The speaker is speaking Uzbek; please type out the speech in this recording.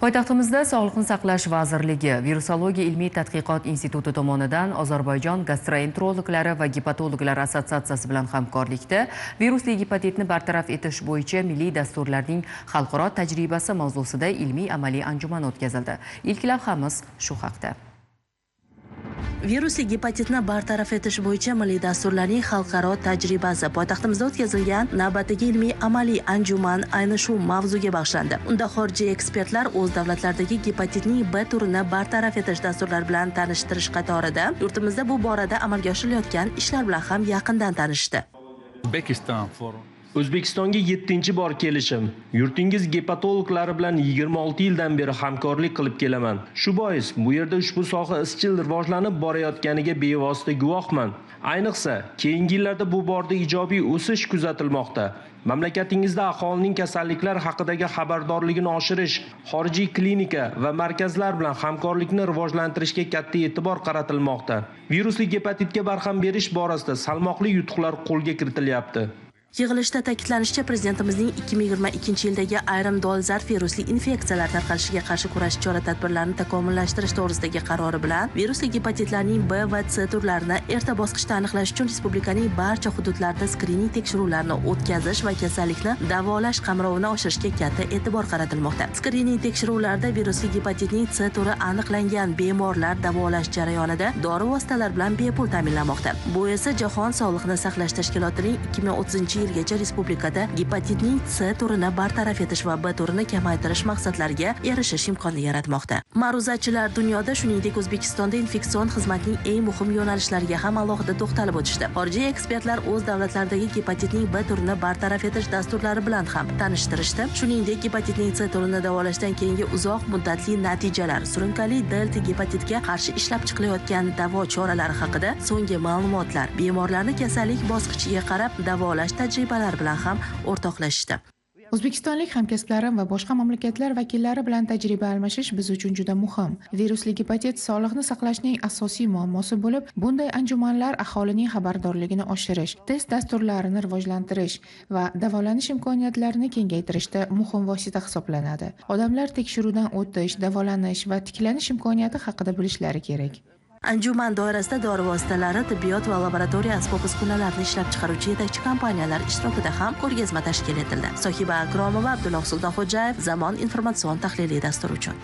Poytaxtimizda Sog'liqni saqlash vazirligi Virusologiya ilmiy tadqiqot instituti tomonidan Ozarbayjon gastroenterologlari va gepatologlari assotsiatsiyasi bilan hamkorlikda virusli gepatitni bartaraf etish bo'yicha milliy dasturlarning xalqaro tajribasi mavzusida ilmiy-amaliy anjuman o'tkazildi. Ilk lavhamiz shu haqda. Virusli gepatitni bartaraf etish bo'yicha milliy dasturlarning xalqaro tajribasi poytaxtimizda o'tkazilgan navbatdagi ilmiy amaliy anjuman ayni shu mavzuga bag'ishlandi. Unda xorijiy ekspertlar o'z davlatlaridagi gepatitning B turini bartaraf etish dasturlari bilan tanishtirish qatorida yurtimizda bu borada amalga oshirilayotgan ishlar bilan ham yaqindan tanishdi. O'zbekistonga 7-bor kelishim. Yurtingiz gepatologlari bilan 26 yildan beri hamkorlik qilib kelaman. Shu bois bu yerda ushbu soha izchil rivojlanib borayotganiga bevosita guvohman. Ayniqsa, keyingi yillarda bu borada ijobiy o'sish kuzatilmoqda. Mamlakatingizda aholining kasalliklar haqidagi xabardorligini oshirish, xorijiy klinika va markazlar bilan hamkorlikni rivojlantirishga katta e'tibor qaratilmoqda. Virusli gepatitga barham berish borasida salmoqli yutuqlar qo'lga kiritilyapti. Yig'ilishda ta'kidlanishicha, Prezidentimizning 2022-yildagi ayrim dolzarb virusli infeksiyalar tarqalishiga qarshi kurash chora-tadbirlarini takomillashtirish to'g'risidagi qarori bilan virusli gepatitlarning B va C turlarini erta bosqichda aniqlash uchun respublikaning barcha hududlarida skrining tekshiruvlarini o'tkazish va kasallikni davolash qamrovini oshirishga katta e'tibor qaratilmoqda. Skrining tekshiruvlarida virusli gepatitning C turi aniqlangan bemorlar davolash jarayonida dori vositalari bilan bepul ta'minlanmoqda. Bu esa Jahon sog'liqni saqlash tashkilotining 2030-yilgacha respublikada gepatitning C turini bartaraf etish va B turini kamaytirish maqsadlariga erishish imkonini yaratmoqda. Ma'ruzachilar dunyoda, shuningdek O'zbekistonda infeksion xizmatning eng muhim yo'nalishlariga ham alohida to'xtalib o'tishdi. Xorijiy ekspertlar o'z davlatlaridagi gepatitning B turini bartaraf etish dasturlari bilan ham tanishtirishdi. Shuningdek, gepatitning C turini davolashdan keyingi uzoq muddatli natijalar, surunkali delta gepatitga qarshi ishlab chiqilayotgan davo choralari haqida so'nggi ma'lumotlar, bemorlarni kasallik bosqichiga qarab davolash tajribalari bilan ham o'rtoqlashishdi. O'zbekistonlik hamkasblarim va boshqa mamlakatlar vakillari bilan tajriba almashish biz uchun juda muhim. Virusli gepatit sog'liqni saqlashning asosiy muammosi bo'lib, bunday anjumanlar aholining xabardorligini oshirish, test dasturlarini rivojlantirish va davolanish imkoniyatlarini kengaytirishda muhim vosita hisoblanadi. Odamlar tekshiruvdan o'tish, davolanish va tiklanish imkoniyati haqida bilishlari kerak. Anjuman doirasida dori vositalari, tibbiyot va laboratoriya asbob-uskunalarini ishlab chiqaruvchi yetakchi kompaniyalar ishtirokida ham ko'rgazma tashkil etildi. Sohiba Akromova, Abdulloh Sultonxo'jayev, Zamon informatsion tahliliy dasturi uchun.